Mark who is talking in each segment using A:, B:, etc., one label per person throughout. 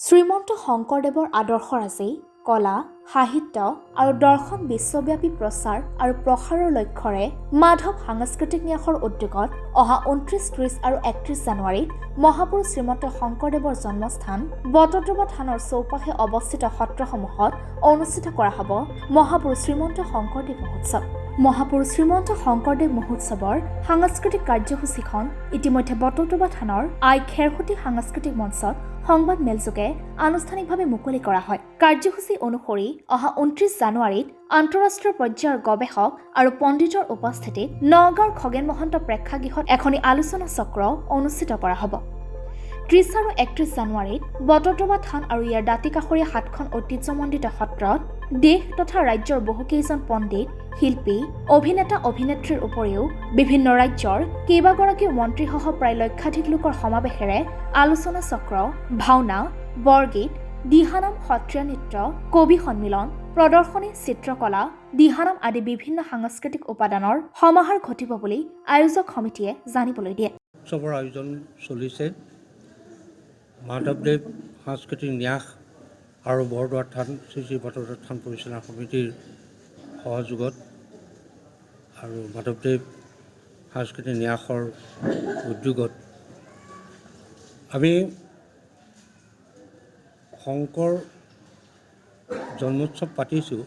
A: শ্ৰীমন্ত শংকৰদেৱৰ আদৰ্শৰাজি, কলা, সাহিত্য আৰু দৰ্শন বিশ্বব্যাপী প্ৰচাৰ আৰু প্ৰসাৰৰ লক্ষ্যৰে মাধৱ সাংস্কৃতিক ন্যাসৰ উদ্যোগত অহা 29, 30 আৰু 31 জানুৱাৰীত মহাপুৰুষ শ্ৰীমন্ত শংকৰদেৱৰ জন্মস্থান বটদ্ৰৱা থানৰ চৌপাশে অৱস্থিত সত্ৰসমূহত অনুষ্ঠিত কৰা হ'ব মহাপুৰুষ শ্ৰীমন্ত শংকৰদেৱ মহোৎসৱ। মহাপুৰুষ শ্ৰীমন্ত শংকৰদেৱ মহোৎসৱৰ সাংস্কৃতিক কাৰ্যসূচীখন ইতিমধ্যে বটদ্ৰৱা থানৰ আই খেৰসূতী সাংস্কৃতিক মঞ্চত সংবাদ মেলযোগে আনুষ্ঠানিকভাৱে মুকলি কৰা হয়। কাৰ্যসূচী অনুসৰি অহা 29 জানুৱাৰীত আন্তঃৰাষ্ট্ৰীয় পৰ্যায়ৰ গৱেষক আৰু পণ্ডিতৰ উপস্থিতিত নগাঁৱৰ খগেন মহন্ত প্ৰেক্ষাগৃহত এখনি আলোচনা চক্ৰ অনুষ্ঠিত কৰা হ'ব। 30 আৰু 31 জানুৱাৰীত বটদ্ৰৱা থান আৰু ইয়াৰ দাঁতিকাষৰীয়া সাতখন ঐতিহ্যমণ্ডিত সত্ৰত দেশ তথা ৰাজ্যৰ বহুকেইজন পণ্ডিত, শিল্পী, অভিনেতা, অভিনেত্ৰীৰ উপৰিও বিভিন্ন ৰাজ্যৰ কেইবাগৰাকীও মন্ত্ৰীসহ প্ৰায় লক্ষাধিক লোকৰ সমাৱেশেৰে আলোচনা চক্ৰ, ভাওনা, বৰগীত, দিহানাম, সত্ৰীয়া নৃত্য, কবি সন্মিলন, প্ৰদৰ্শনী, চিত্ৰকলা, দিহানাম আদি বিভিন্ন সাংস্কৃতিক উপাদানৰ সমাহাৰ ঘটিব বুলি আয়োজক সমিতিয়ে জানিবলৈ দিয়ে।
B: উৎসৱৰ আয়োজন চলিছে। মাধৱদেৱ সাংস্কৃতিক ন্যাস আৰু বৰদোৱা থান, শ্ৰী শ্ৰী বটদ্ৰৱা থান পৰিচালনা সমিতিৰ সহযোগত আৰু মাধৱদেৱ সাংস্কৃতিক ন্যাসৰ উদ্যোগত আমি শংকৰ জন্মোৎসৱ পাতিছোঁ।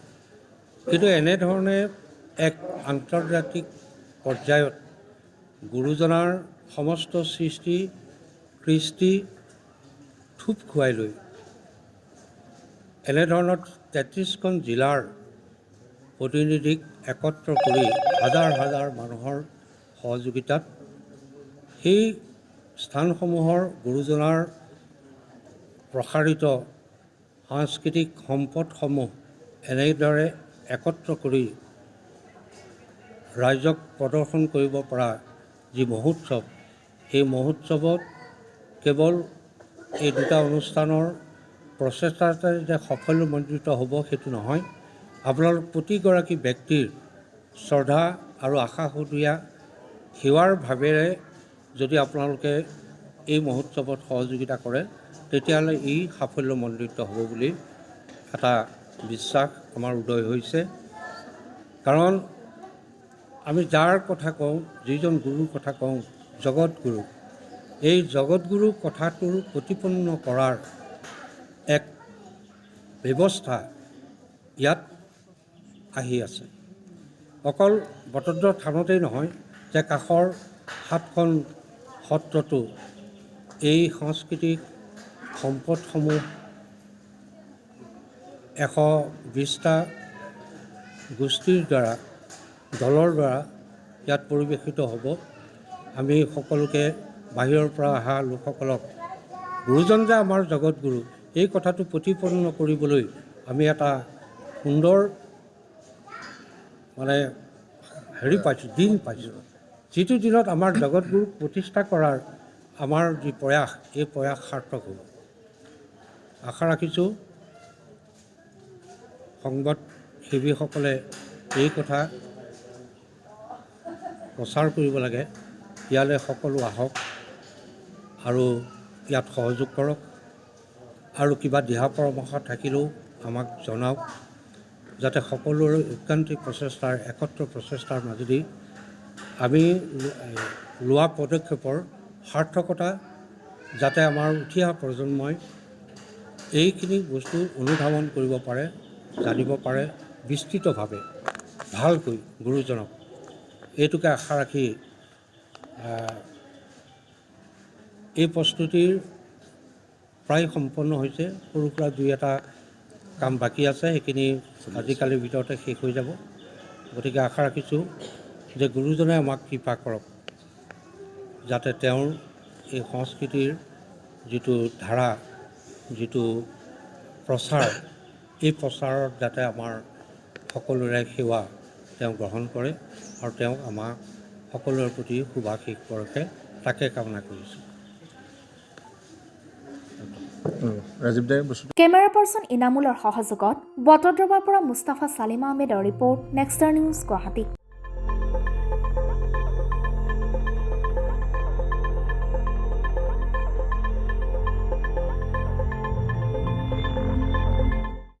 B: কিন্তু এনেধৰণে এক আন্তৰ্জাতিক পৰ্যায়ত গুৰুজনাৰ সমস্ত সৃষ্টি কৃষ্টি থূপ খুৱাই লৈ এনেধৰণৰ 33খন জিলাৰ প্ৰতিনিধিক একত্ৰ কৰি হাজাৰ হাজাৰ মানুহৰ সহযোগিতাত সেই স্থানসমূহৰ গুৰুজনাৰ প্ৰসাৰিত সাংস্কৃতিক সম্পদসমূহ এনেদৰে একত্ৰ কৰি ৰাইজক প্ৰদৰ্শন কৰিব পৰা যি মহোৎসৱ, সেই মহোৎসৱত কেৱল এই দুটা অনুষ্ঠানৰ প্ৰচেষ্টাতে যে সাফল্যমণ্ডিত হ'ব সেইটো নহয়। আপোনালোক প্ৰতিগৰাকী ব্যক্তিৰ শ্ৰদ্ধা আৰু আশাশুধীয়া সেৱাৰ ভাৱেৰে যদি আপোনালোকে এই মহোৎসৱত সহযোগিতা কৰে, তেতিয়াহ'লে ই সাফল্যমণ্ডিত হ'ব বুলি এটা বিশ্বাস আমাৰ উদয় হৈছে। কাৰণ আমি যাৰ কথা কওঁ, যিজন গুৰুৰ কথা কওঁ, জগতগুৰু, এই জগতগুৰু কথাটোৰ প্ৰতিপন্ন কৰাৰ এক ব্যৱস্থা ইয়াত আহি আছে। অকল বটদ্ৰৱা থানতেই নহয় যে কাষৰ সাতখন সত্ৰতো এই সাংস্কৃতিক সম্পদসমূহ 120টা গোষ্ঠীৰ দ্বাৰা, দলৰ দ্বাৰা ইয়াত পৰিৱেশিত হ'ব। আমি সকলোকে, বাহিৰৰ পৰা অহা লোকসকলক গুৰুজন যে আমাৰ জগতগুৰু, এই কথাটো প্ৰতিপন্ন কৰিবলৈ আমি এটা সুন্দৰ মানে হেৰি পাইছোঁ, দিন পাইছোঁ, যিটো দিনত আমাৰ জগতগুৰুক প্ৰতিষ্ঠা কৰাৰ আমাৰ যি প্ৰয়াস, এই প্ৰয়াস সাৰ্থক হ'ব। আশা ৰাখিছোঁ সংবাদসেৱীসকলে এই কথা প্ৰচাৰ কৰিব লাগে। ইয়ালৈ সকলো আহক আৰু ইয়াত সহযোগ কৰক আৰু কিবা দিহা পৰামৰ্শ থাকিলেও আমাক জনাওক, যাতে সকলোৰে ঐকান্তিক প্ৰচেষ্টাৰ, একত্ৰ প্ৰচেষ্টাৰ মাজেদি আমি লোৱা পদক্ষেপৰ সাৰ্থকতা, যাতে আমাৰ উঠি অহা প্ৰজন্মই এইখিনি বস্তু অনুধাৱন কৰিব পাৰে, জানিব পাৰে বিস্তৃতভাৱে ভালকৈ গুৰুজনক। এইটোকে আশা ৰাখি এই প্ৰস্তুতিৰ প্ৰায় সম্পন্ন হৈছে। সৰু সুৰা দুই এটা কাম বাকী আছে, সেইখিনি আজিকালিৰ ভিতৰতে শেষ হৈ যাব। গতিকে আশা ৰাখিছোঁ যে গুৰুজনে আমাক কৃপা কৰক, যাতে তেওঁৰ এই সংস্কৃতিৰ যিটো ধাৰা, যিটো প্ৰচাৰ, এই প্ৰচাৰত যাতে আমাৰ সকলোৰে সেৱা তেওঁ গ্ৰহণ কৰে আৰু তেওঁক আমাক সকলোৰে প্ৰতি শুভাশীষ বৰষে, তাকে কামনা কৰিছোঁ।
C: ৰাজীৱ দাই বস্তু
A: কেমেৰা পাৰ্চন ইনামুলৰ সহযোগত বটদ্ৰৱাৰ পৰা মুস্তাফা ছালিম আহমেদৰ ৰিপৰ্ট, নেক্সটাৰ নিউজ, গুৱাহাটী।